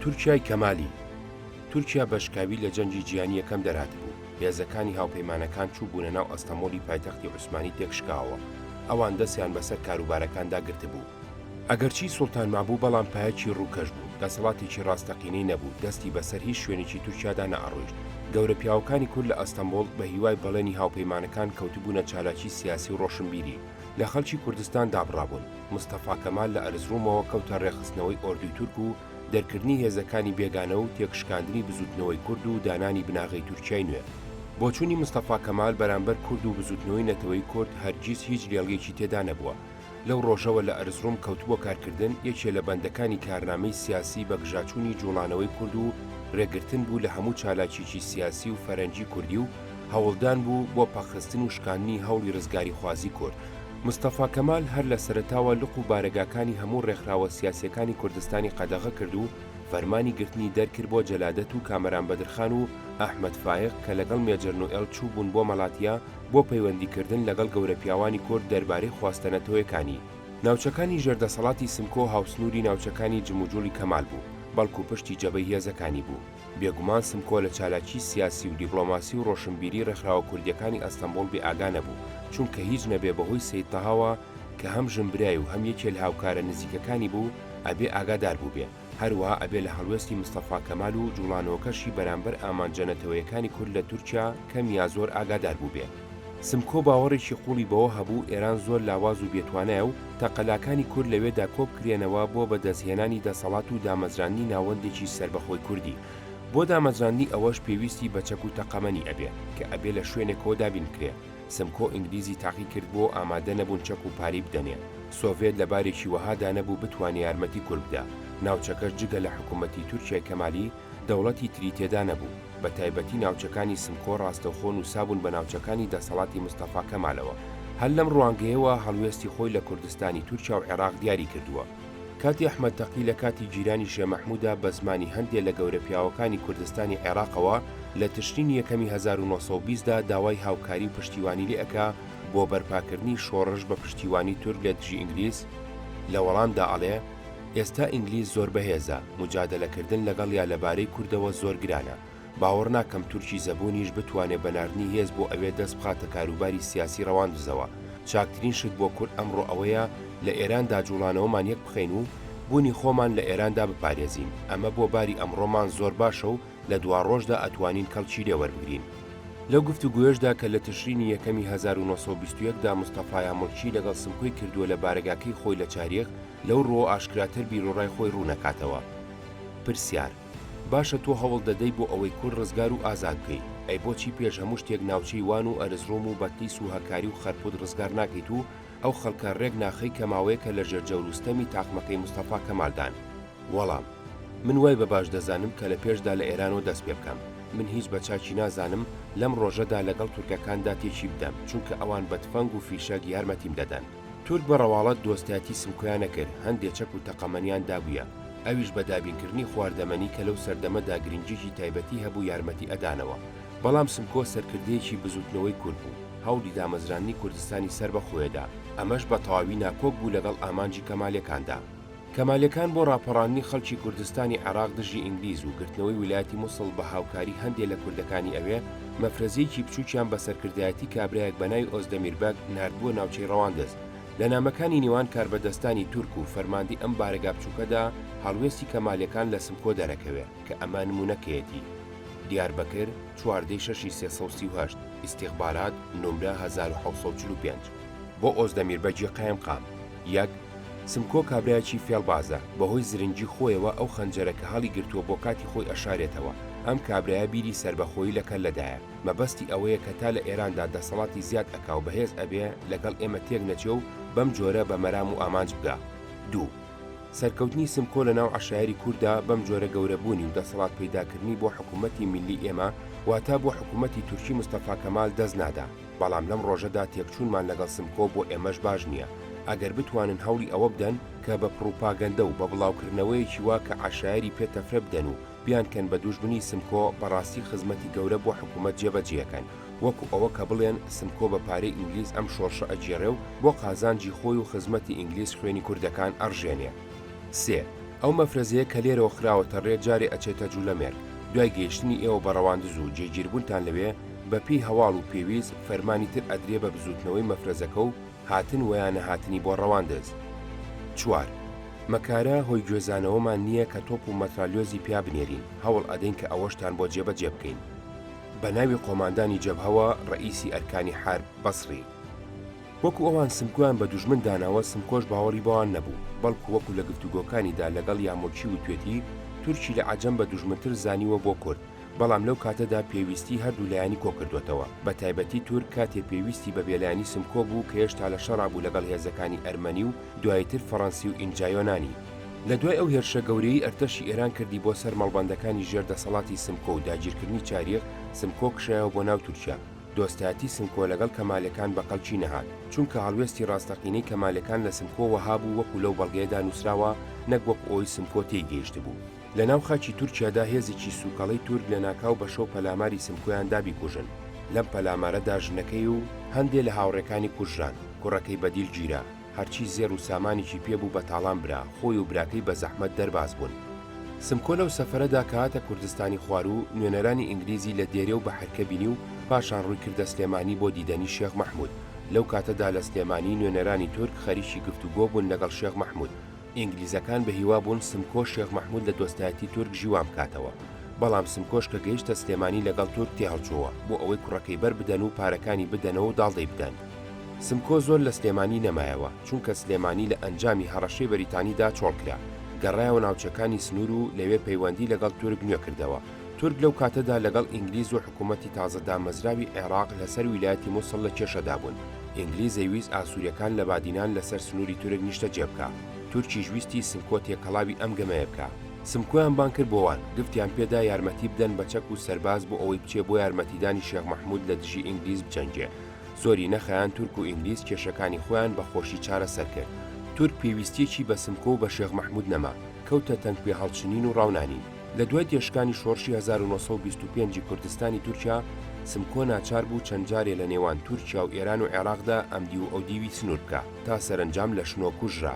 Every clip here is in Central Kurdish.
تورکیای کەمالی تورکیا بە شکاوی لە جەنگی جیهانی یەکەم دەرهاتبوو، هێزەکانی هاوپەیمانەکان چووبوونە ناو ئەستەمۆڵی پایتەختی عوسمانی تێکشکاوەوە، ئەوان دەستیان بەسەر کاروبارەکاندا گرتبوو. ئەگەرچی سوڵتان مابوو بەڵام پایەکی ڕووکەش بوو، دەسەڵاتێکی ڕاستەقینەی نەبوو، دەستی بەسەر هیچ شوێنێکی تورکیادا نەئەڕۆیشت. گەورە پیاوەکانی کورد لە ئەستەمبوڵ بە هیوای بەڵێنی هاوپەیمانەکان کەوتبوونە چالاکی سیاسی و ڕۆشنبیری، لە خەڵکی کوردستان دابڕابوون. مستەفا کەمال لە ئەرزڕومەوە کەوتە ڕێکخستنەوەی ئۆردوی تورک و دەرکردنی هێزەکانی بێگانە و تێکشکاندنی بزووتنەوەی کورد و دانانی بناغەی تورکیای نوێ. بۆچوونی مستەفا کەمال بەرامبەر کورد و بزووتنەوەی نەتەوەیی کورد هەرگیز هیچ لێڵییەکی تێدا نەبووە. لەو ڕۆژەوە لە ئەرزڕوم کەوتبووە کارکردن، یەکێ لە بەندەکانی کارنامەی سیاسی بەگژاچوونی جووڵانەوەی کورد و رێگرتن بوو لە هەموو چالاکییەکی سیاسی و فەرەنگی کوردی و هەوڵدان بوو بۆ پەکخستن و شکاندنی هەوڵی رزگاریخوازی کورد. مستەفا کەمال هەر لە سەرەتاوە لق و بارەگاکانی هەموو ڕێکخراوە سیاسیەکانی کوردستانی قەدەغە کرد و فەرمانی گرتنی دەرکرد بۆ جەلادەت و کامەران بەدرخان و ئەحمەد فایق کە لەگەڵ مێجەر نوئێڵ چووبوون بۆ مەلاتیا بۆ پەیوەندی کردن لەگەڵ گەورە پیاوانی کورد دەربارەی خواستە نەتەوەیەکانی. ناوچەکانی ژێر دەسەڵاتی سمکۆ هاوسنووری ناوچەکانی جموجوڵی کەمال بوو، بەڵکو پشتی جەبەی هێزەکانی بوو. بێگومان سمکۆ لە چالاکیی سیاسی و دیپڵۆماسی و ڕۆشنبیری ڕێکخراوە کوردییەکانی ئەستەنبوڵ بێ ئاگا نەبوو، چونکە هیچ نەبێ بە هۆی سەید تەهاوە کە هەم ژنبرای و هەم یەکێ لە هاوکارە نزیکەکانی بوو، ئەبێ ئاگادار بووبێ. هەروەها ئەبێ لە هەڵوێستی مستەفا کەمال و جووڵانەوەکەشی بەرامبەر ئامانجە نەتەوەیەکانی کورد لە تورکیا کەم یا زۆر ئاگادار بووبێ. سمکۆ باوەڕێکی قووڵی بەوە هەبوو ئێران زۆر لاواز و بێتوانایە و تەقەلاکانی کورد لەوێدا کۆبکرێنەوە بۆ بەدەستهێنانی دەسەڵات و دامەزراندنی ناوەندێکی سەربەخۆی کوردی. بۆ دامەزراندنی ئەوەش پێویستی بە چەک و تەقەمەنی ئەبێ، کە ئەبێ لە شوێنێکەوە دابین بکرێ. سمکۆ ئینگلیزی تاقی کردبۆوە ئامادە نەبوون چەک و پارەی بدەنێ. سۆڤێت لە بارێکی وەهادا نەبوو بتوانێ یارمەتی کورد بدا. ناوچەکەش جگە لە حکوومەتی تورکیای کەمالی، دەوڵەتی تری تێدا نەبوو، بە تایبەتی ناوچەکانی سمکۆ ڕاستەوخۆ نووسابوون بە ناوچەکانی دەسەڵاتی مستەفا کەمالەوە. هەر لەم ڕوانگەیەوە هەڵوێستی خۆی لە کوردستانی تورکیا و عێراق دیاری کردووە. کاتی ئەحمەد تەقی لە کاتی گیرانی شێ مەحموودا بە زمانی هەندێ لە گەورە پیاوەکانی کوردستانی عێراقەوە لە تشرینی یەکەمی 1920 دا داوای هاوکاری و پشتیوانی لێ ئەکا بۆ بەرپاکردنی شۆڕش بە پشتیوانی تورک لە دژی ئینگلیز، لە وەڵامدا ئەڵێ، ئێستا ئینگلیز زۆر بەهێزە، موجادەلەکردن لەگەڵیا لەبارەی کوردەوە زۆر گرانە، باوەڕ ناکەم تورکی زەبوونیش بتوانێ بە ناردنی هێز بۆ ئەوێ دەست بخاتە کاروباری سیاسی ڕەواندزەوە، چاکترین شت بۆ کورد ئەمڕۆ ئەوەیە لە ئێراندا جوڵانەوەمان یەک بخەین و بوونی خۆمان لە ئێراندا بپارێزین، ئەمە بۆ باری ئەمڕۆمان زۆر باشە و لە دواڕۆژدا ئەتوانین کەڵکی لێ وەربگرین. لەو گفتوگۆیەشدا کە لە تشرینی یەکەمی 1921 دا مستەفا یاموڵکی لەگەڵ سمکۆی کردووە لە بارەگاکەی خۆی لە چاریخ، لەو ڕووەوە ئاشکراتر بیروڕای خۆی ڕوون ئەکاتەوە. پرسیار، باشە تۆ هەوڵ دەدەی بۆ ئەوەی کورد ڕزگار و ئازاد بکەی، ئەی بۆچی پێش هەموو شتێک ناوچەی وان و ئەرزڕوم و بەتلیس و هەکاری و خەرپوت ڕزگار ناکەیت و ئەو خەڵکە ڕێک ناخەی کە ماوەیەکە لە ژێر جەور و ستەمی تاقمەکەی مستەفا کەمالدان؟ وەڵام، من وای بە باش دەزانم کە لە پێشدا لە ئێرانەوە دەست پێ بکەم. من هیچ بە چاکی نازانم لەم ڕۆژەدا لەگەڵ تورکەکاندا تێکی بدەم، چونکە ئەوان بە تفەنگ و فیشەک یارمەتیم دەدەن. تورک بە ڕەواڵەت دۆستایەتی سمکۆیان نەکرد، هەندێ چەک و تەقەمەنیان دابوویە، ئەویش بە دابینکردنی خواردەمەنی کە لەو سەردەمەدا گرنگیەکی تایبەتی هەبوو یارمەتی ئەدانەوە. بەڵام سمکۆ سەرکردەیەکی بزووتنەوەی کورد بوو، هەوڵی دامەزراندنی کوردستانی سەربەخۆیەدا، ئەمەش بە تەواوی ناکۆک بوو لەگەڵ ئامانجی کەمالەکاندا. کەمالەکان بۆ ڕاپەڕاندنی خەڵکی کوردستانی عێراق دژی ئینگلیز و گرتنەوەی ویلایەتی موسڵ بە هاوکاری هەندێ لە کوردەکانی ئەوێ، مەفرەزەیەکی بچووکیان بە سەرکردایەتی کابرایەک بە ناوی ئۆزدەمیر بەگ ناردبووە ناوچەی ڕەواندز. لە نامەکانی نێوان کاربەدەستانی تورک و فەرماندەی ئەم بارەگا بچووکەدا هەڵوێستی کەمالەکان لە سمکۆ دەرەکەوێ کە ئەمە نموونەکەیەتی. دیاربەکر، چواردەی شەشی 338، ئیستیخبارات، نمرە 1745. بۆ ئۆزدەمیر بەگی قایمقام. یەک، سمکۆ کابرایەکی فێڵبازە، بەهۆی زرنگی خۆیەوە ئەو خەنجەرە کە هەڵیگرتووە بۆ کاتی خۆی ئەشارێتەوە، ئەم کابرایە بیری سەربەخۆیی لە کەللەدایە، مەبەستی ئەوەیە کە تا لە ئێراندا دەسەڵاتی زیاد ئەکا و بەهێز ئەبێ لەگەڵ ئێمە تێک نەچێ و بەم جۆرە بە مەرام و ئامانج بگا. دوو. سەرکەوتنی سمکۆ لە ناو عەشایەری کورددا بەم جۆرە گەورە بوونی و دەسەڵات پەیداکردنی بۆ حکوومەتی میللی ئێمە واتە بۆ حکوومەتی تورکی مستەفا کەمال دەست نادا. بەڵام لەم ڕۆژەدا تێکچوونمان لەگەڵ سمکۆ بۆ ئێمەش باش نییە، ئەگەر بتوانن هەوڵی ئەوە بدەن کە بە پڕوپاگەندە و بە بڵاوکردنەوەیەکی وا کە عەشایەری پێ تەفرە بدەن و بیانکەن بە دوژمنی سمکۆ بەڕاستی خزمەتی گەورە بۆ حکوومەت جێبەجێکەن وەکو ئەوە کە بڵێن سمکۆ بە پارەی ئینگلیز ئەم شۆڕشە ئەگێڕێ و بۆ قازانجی خۆی و خزمەتی ئینگلیز خوێنی کوردەکان ئەڕژێنێ. سێ. ئەو مەفرەزەیە کە لێرەوە خراوەتە ڕێ جارێ ئەچێتە جولەمێرگ، دوای گەیشتنی ئێوە بە ڕەواندز و جێگیربوونتان لەوێ، بە پێی هەواڵ و پێویست فەرمانی تر ئەدرێ بە بزووتنەوەی مەفرەزەکە و هاتن وەیا نەهاتنی بۆ ڕەواندز. چوار. مەکارە هۆی گوێزانەوەمان نییە کە تۆپ و مەترالیۆزی پیا بنێرین، هەوڵ ئەدەین کە ئەوەشتان بۆ جێبەجێ بکەین. بە ناوی قۆماندانی جەبهەوە ڕەئیسی ئەرکانی حەرب، بەسڕی. وەکو ئەوان سمکۆیان بە دوژمن داناوە، سمکۆش باوەڕی بەوان نەبوو، بەڵکو وەکو لە گفتوگۆکانیدا لەگەڵ یامولچی وتوێتی، تورکی لە عەجەم بە دوژمنتر زانیوە بۆ کورد، بەڵام لەو کاتەدا پێویستیی هەردوو لایەنی کۆکردۆتەوە، بە تایبەتی تورک کاتێ پێویستی بە بێلایەنی سمکۆ بوو کە هێشتا لە شەڕا بوو لەگەڵ هێزەکانی ئەرمەنی و دواییتر فەڕەنسی و ئینجا یۆنانی. لە دوای ئەو هێرشە گەورەیەی ئەرتەشی ئێران کردی بۆ سەر مەڵبەندەکانی ژێر دەسەڵاتی سمکۆ و داگیرکردنی چاریق، سمکۆ کشایەوە بۆ ناو تورکیا. دۆستایەتی سمکۆ لەگەڵ کەمالەکان بە کەڵکی نەهات، چونکە هەڵوێستی ڕاستەقینەی کەمالەکان لە سمکۆ وەها بوو وەکو لەو بەڵگەیەدا نووسراوە نەک وەکو ئەوەی سمکۆ تێی گەیشتبوو. لە ناو خاکی تورکیادا هێزێکی سووکەڵەی تورک لە ناکاو بە شەو پەلاماری سمکۆیان دا بیکوژن. لەم پەلامارەدا ژنەکەی و هەندێ لە هاوڕێکانی کوژران، کوڕەکەی بە دیل گیرا، هەرچی زێڕ و سامانێکی پێ بوو بە تاڵان برا، خۆی و براکەی بە زەحمەت دەرباز بوون. سمکۆ لەو سەفەرەدا کە هاتە کوردستانی خواروو، نوێنەرانی ئینگلیزی لە دێرێ و بەحرکە بینی و پاشان ڕووی کردە سلێمانی بۆ دیدەنی شێخ مەحموود. لەو کاتەدا لە سلێمانی نوێنەرانی تورک خەریکی گفتوگۆ بوون لەگەڵ شێخ مەحموود. ئینگلیزەکان بە هیوا بوون سمکۆ شێخ مەحموود لە دۆستایەتی تورک ژیوان بکاتەوە. بەڵام سمکۆش کە گەیشتە سلێمانی لەگەڵ تورک تێهەڵچۆوە بۆ ئەوەی کوڕەکەی بەر بدەن و پارەکانی بدەنەوە و داڵدەی بدەن. سمکۆ زۆر لە سلێمانی نەمایەوە، چونکە سلێمانی لە ئەنجامی هەڕەشەی بەریتانیدا چۆڵ کرا. گەڕایەوە ناوچەکانی سنوور و لەوێ پەیوەندی لەگەڵ تورک نوێ کردەوە. تورک لەو کاتەدا لەگەڵ ئینگلیز و حکوومەتی تازە دامەزراوی عێراق لەسەر ویلایەتی موسڵ لە کێشەدا بوون. ئینگلیز دەیویست ئاسووریەکان لە بادینان لەسەر سنووری تورک نیشتەجێ بکا. تورکیش ویستی سمکۆ تێکەڵاوی ئەم گەمەیە بکا. سمکۆیان بانگ کرد بۆ وان، گفتیان پێ دا یارمەتی بدەن بە چەک و سەرباز بۆ ئەوەی بچێ بۆ یارمەتیدانی شێخ مەحموود لە دژی ئینگلیز بجەنگێ. زۆری نەخایاند تورک و ئینگلیز کێشەکانی خۆیان بە خۆشی چارەسەر کرد. تورک پێویستییەکی بە سمکۆ و بە شێخ مەحموود نەما، کەوتە تەنگ پێهەڵچنین و ڕاونانی. لە دوای تێشکانی شۆڕشی 1925 ی کوردستانی تورکیا، سمکۆ ناچار بوو چەند جارێ لە نێوان تورکیا و ئێران و عێراقدا ئەمدیو و ئەودیوی سنوور بکا، تا سەرەنجام لە شنۆ کوژرا.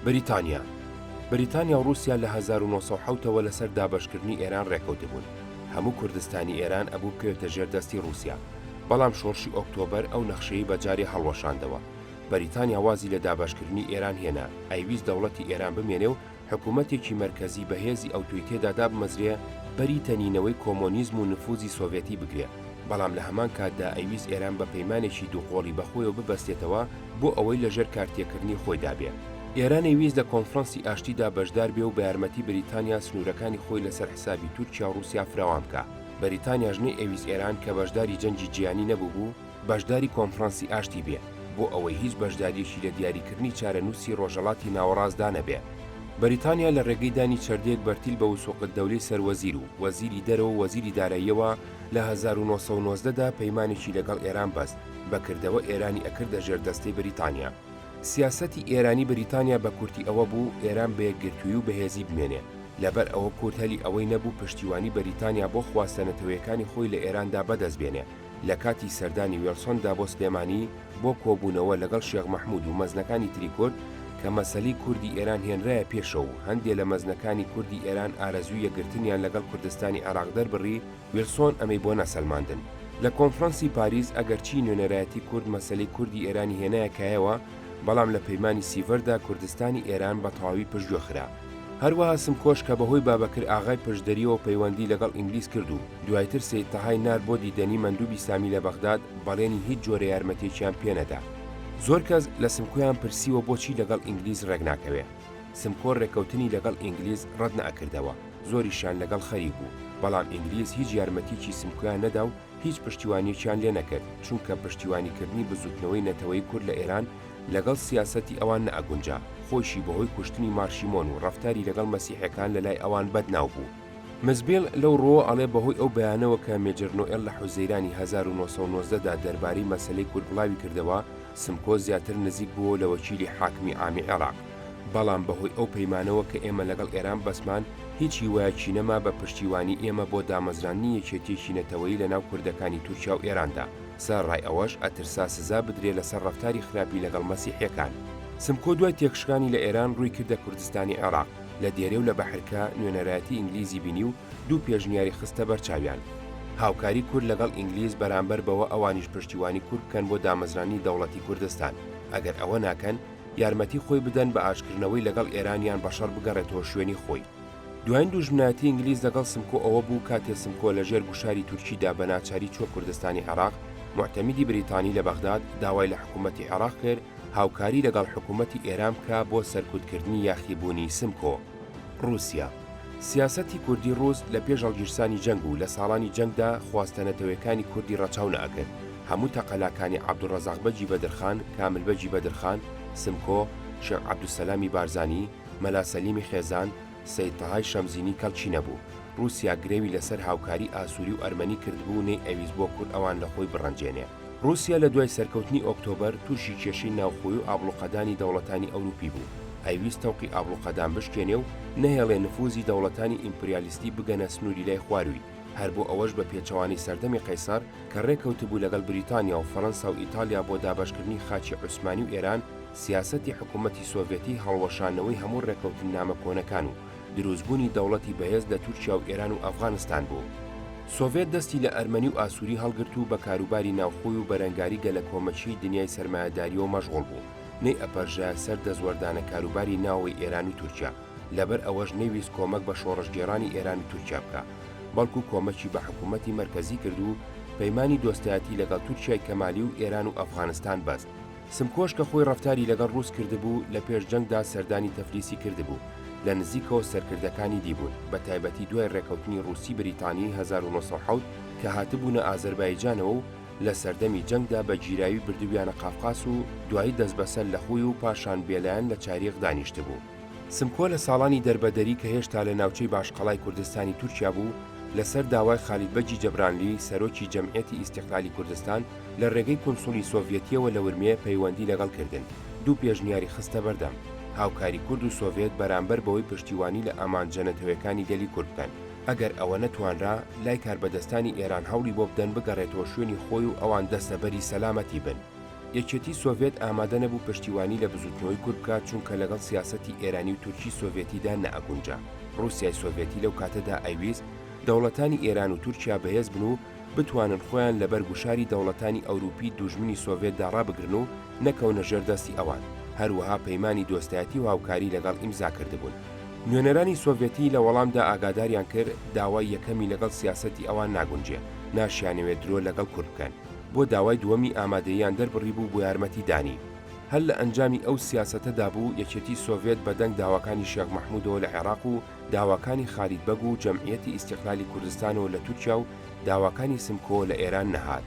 بریتانیا بریتانیا و ڕووسیا لە 1907 ەوە لەسەر دابەشکردنی ئێران ڕێکەوتبوون. هەموو کوردستانی ئێران ئەبوو بکەوێتە ژێر دەستی ڕووسیا. بەڵام شۆڕشی ئۆکتۆبەر ئەو نەخشەی بە جارێ هەڵوەشاندەوە. بەریتانیا وازی لە دابەشکردنی ئێران هێنا، ئەیویست دەوڵەتی ئێران بمێنێ و حکوومەتێکی مەرکەزی بەهێزی ئەوتۆی تێدا دابمەزرێ، بەری تەنینەوەی کۆمۆنیزم و نفوزی سۆڤێتی بگرێ، بەڵام لە هەمان کاتدا ئەیویست ئێران بە پەیمانێکی دووقۆڵی بە خۆیەوە ببەستێتەوە بۆ ئەوەی لە ژێر کارتێکردنی خۆیدا بێ. ئێران ئەیویست لە کۆنفرانسی ئاشتیدا بەشدار بێ و بە یارمەتی بریتانیا سنوورەکانی خۆی لەسەر حسابی تورکیا و ڕووسیا فراوان بکا. بەریتانیاش نەیئەویست ئێران کە بەشداری جەنگی جیهانی نەبووبوو، بەشداری کۆنفرانسی ئاشتی بێ، بۆ ئەوەی هیچ بەشدارییەکی لە دیاریکردنی چارەنووسی ڕۆژهەڵاتی ناوەڕاستدا نەبێ. بەریتانیا لە ڕێگەی دانی چەردێک بەرتیل بە وسوقددەولەی سەروەزیر و وەزیری دەرەوە و وەزیری داراییەوە لە 1919 دا پەیمانێکی لەگەڵ ئێران بەست، بە کردەوە ئێرانی ئەکردە ژێردەستەی بریتانیا. سیاسەتی ئێرانی بریتانیا بە کورتی ئەوە بوو ئێران بە یەکگرتوویی و بەهێزی بمێنێ، لەبەر ئەوە کورد هەلی ئەوەی نەبوو پشتیوانی بەریتانیا بۆ خواستە نەتەوەیەکانی خۆی لە ئێراندا بەدەست بێنێ. لە کاتی سەردانی وێڵسۆندا بۆ سلێمانی بۆ کۆبوونەوە لەگەڵ شێخ مەحموود و مەزنەکانی تری کورد، کە مەسەلەی کوردی ئێران هێنرایە پێشەوە و هەندێ لە مەزنەکانی کوردی ئێران ئارەزووی یەکگرتنیان لەگەڵ کوردستانی عێراق دەربڕی، ویلسۆن ئەمەی بۆ نەسەلماندن. لە کۆنفرانسی پاریس ئەگەرچی نوێنەرایەتی کورد مەسەلەی کوردی ئێرانی هێنایە کایەوە، بەڵام لە پەیمانی سیڤەردا کوردستانی ئێران بە تەواوی پشتگوێ خرا. هەروەها سمکۆش کە بەهۆی بابەکر ئاغای پشدەرییەوە پەیوەندی لەگەڵ ئینگلیز کرد و دوایتر سەید تەهای نارد بۆ دیدەنی مەندوبی سامی لە بەغداد، بەڵێنی هیچ جۆرە یارمەتییەکیان پێ نەدا. زۆر کەس لە سمکۆیان پرسیوە بۆچی لەگەڵ ئینگلیز ڕێک ناکەوێ. سمکۆ ڕێککەوتنی لەگەڵ ئینگلیز ڕەت نەئەکردەوە، زۆریشیان لەگەڵ خەریک بوو، بەڵام ئینگلیز هیچ یارمەتییەکی سمکۆیان نەدا و هیچ پشتیوانییەکیان لێ نەکرد، چونکە پشتیوانیکردنی بزووتنەوەی نەتەوەیی کورد لە ئێران لەگەڵ سیاسەتی ئەوان نەئەگونجا، خۆیشی بەهۆی کوشتنی مارشیمۆن و ڕەفتاری لەگەڵ مەسیحیەکان لەلای ئەوان بەدناو بوو. مزبیڵ لەو ڕووەوە ئەڵێ بەهۆی ئەو بەیانەوە کە مێجەر نۆئێڵ لە حوزەیرانی 1919 دا دەربارەی مەسەلەی کورد بڵاوی کردەوە، سمکۆ زیاتر نزیک بووەوە لە وەکیلی حاکمی عامی عێراق. بەڵام بەهۆی ئەو پەیمانەوە کە ئێمە لەگەڵ ئێران بەستمان، هیچ هیوایەکی نەما بە پشتیوانی ئێمە بۆ دامەزراندنی یەکێتییەکی نەتەوەیی لەناو کوردەکانی تورکیا و ئێراندا. سەرەڕای ئەوەش ئەترسا سزا بدرێ لەسەر ڕەفتاری خراپی لەگەڵ مەسیحیەکان. سمکۆ دوای تێکشکانی لە ئێران ڕووی کردە کوردستانی عێراق، لە دێرێ و لە بەحرکە نوێنەرایەتی ئینگلیزی بینی و دوو پێشنیاری خستە بەرچاویان. هاوکاری کورد لەگەڵ ئینگلیز بەرامبەر بەوە ئەوانیش پشتیوانی کورد بکەن بۆ دامەزرانی دەوڵەتی کوردستان، ئەگەر ئەوە ناکەن یارمەتی خۆی بدەن بە ئاشتکردنەوەی لەگەڵ ئێران یان بەشەڕ بگەڕێتەوە شوێنی خۆی. دواین دوژمنایەتی ئینگلیز لەگەڵ سمکۆ ئەوە بوو کاتێ سمکۆ لە ژێر گوشاری تورکیدا بە ناچاری چووە کوردستانی عێراق، موعتەمیدی بریتانی لە بەغداد داوای لە حکوومەتی عێراق کرد هاوکاری لەگەڵ حکوومەتی ئێران بکا بۆ سەرکوتکردنی یاخیبوونی سمکۆ. ڕووسیا. سیاسەتی کوردی ڕووس لە پێش هەڵگیرسانی جەنگ و لە ساڵانی جەنگدا خواستە نەتەوەیەکانی کوردی ڕەچاو نەئەکرد، هەموو تەقەلاکانی عەبدولڕەزاق بەگی بەدرخان، کامل بەگی بەدرخان، سمکۆ، شێخ عەبدولسەلامی بارزانی، مەلا سەلیمی خێزان، سەید تەهای شەمزینی کەڵکی نەبوو. ڕووسیا گرەوی لە سەر هاوکاری ئاسووری و ئەرمەنی کردبوو نەی ئەویست بۆ کورد ئەوان لە خۆی بڕەنجێنێ. ڕووسیا لە دوای سەرکەوتنی ئۆکتۆبەر تووشی کێشەی ناوخۆی و ئابڵوقەدانی دەوڵەتانی ئەوروپی بوو. ئەیویست تەوقی ئابڵوقەدان بشکێنێ و نەهێڵێ نفوزی دەوڵەتانی ئیمپریالیستی بگەنە سنووری لای خوارووی. هەر بۆ ئەوەش بە پێچەوانەی سەردەمی قەیسەر کە ڕێکەوتبوو لەگەڵ بریتانیا و فەرەنسا و ئیتاڵیا بۆ دابەشکردنی خاکی عوسمانی و ئێران، سیاسەتی حکوومەتی سۆڤێتی هەڵوەشاندنەوەی هەموو ڕێکەوتننامە کۆنەکان و دروستبوونی دەوڵەتی بەهێز لە تورکیا و ئێران و ئەفغانستان بوو. سۆڤێت دەستی لە ئەرمەنی و ئاسووری هەڵگرت و بە کاروباری ناوخۆی و بەرەنگاری گەلەکۆمەکیی دنیای سەرمایەدارییەوە مەشغوڵ بوو، نەیئەپەرژایە سەر دەستوەردانە کاروباری ناوەوەی ئێران و تورکیا، لەبەر ئەوەش نەیویست کۆمەک بە شۆڕشگێڕانی ئێران و تورکیا بکا، بەڵکو کۆمەکی بە حکوومەتی مەرکەزی کرد و پەیمانی دۆستایەتی لەگەڵ تورکیای کەمالی و ئێران و ئەفغانستان بەست. سمکۆش کە خۆی ڕەفتاری لەگەڵ ڕووس کردبوو، لە پێش جەنگدا سەردانی تەفلیسی کردبوو، لە نزیکەوە سەرکردەکانی دیبوون، بە تایبەتی دوای ڕێکەوتنی ڕووسی بریتانی 1907 کە هاتبوونە ئازەربایجانەوە و لە سەردەمی جەنگدا بە گیراوی بردبویانە قافقاس و دوایی دەستبەسەر لە خوی و پاشان بێلایەن لە چاریق دانیشتبوو. سمکۆ لە ساڵانی دەربەدەری کە هێشتا لە ناوچەی باشقەڵای کوردستانی تورکیا بوو، لە سەر داوای خالید بەگی جەبرانلی سەرۆکی جەمعیەتی ئیستیقلالی کوردستان لە ڕێگەی کونسوڵی سۆڤیەتیەوە لە ورمێ پەیوەندی لەگەڵ کردن، دوو پێشنیاری خستە بەردەم، هاوکاری کورد و سۆڤێت بەرامبەر بەوەی پشتیوانی لە ئامانجە نەتەوەیەکانی گەلی کورد بکەن، ئەگەر ئەوە نەتوانرا، لای کاربەدەستانی ئێران هەوڵی بۆ بدەن بگەڕێتەوە شوێنی خۆی و ئەوان دەستەبەری سەلامەتی بن. یەکێتی سۆڤێت ئامادە نەبوو پشتیوانی لە بزووتنەوەی کورد بکات چونکە لەگەڵ سیاسەتی ئێرانی و تورکی سۆڤێتیدا نەئەگونجا. ڕووسیای سۆڤێتی لەو کاتەدا ئەیویست دەوڵەتانی ئێران و تورکیا بەهێز بن و بتوانن خۆیان لەبەر گوشاری دەوڵەتانی ئەورووپی دوژمنی سۆڤێتدا ڕابگرن و نەکەونە ژێر دەستی ئەوان، هەروەها پەیمانی دۆستایەتی و هاوکاری لەگەڵ ئیمزا کردبوون. نوێنەرانی سۆڤێتی لە وەڵامدا ئاگاداریان کرد داوای یەکەمی لەگەڵ سیاسەتی ئەوان ناگونجێ، ناشیانەوێ درۆ لەگەڵ کورد بکەن. بۆ داوای دووەمی ئامادەییان دەربڕیبوو بۆ یارمەتی دانی. هەر لە ئەنجامی ئەو سیاسەتەدا بوو یەکێتی سۆڤێت بە دەنگ داواکانی شێخ مەحمودەوە لە عێراق و داواکانی خالید بەگ و جەمعیەتی ئیستیقلالی کوردستانەوە لە تورکیا و داواکانی سمکۆوە لە ئێران نەهات.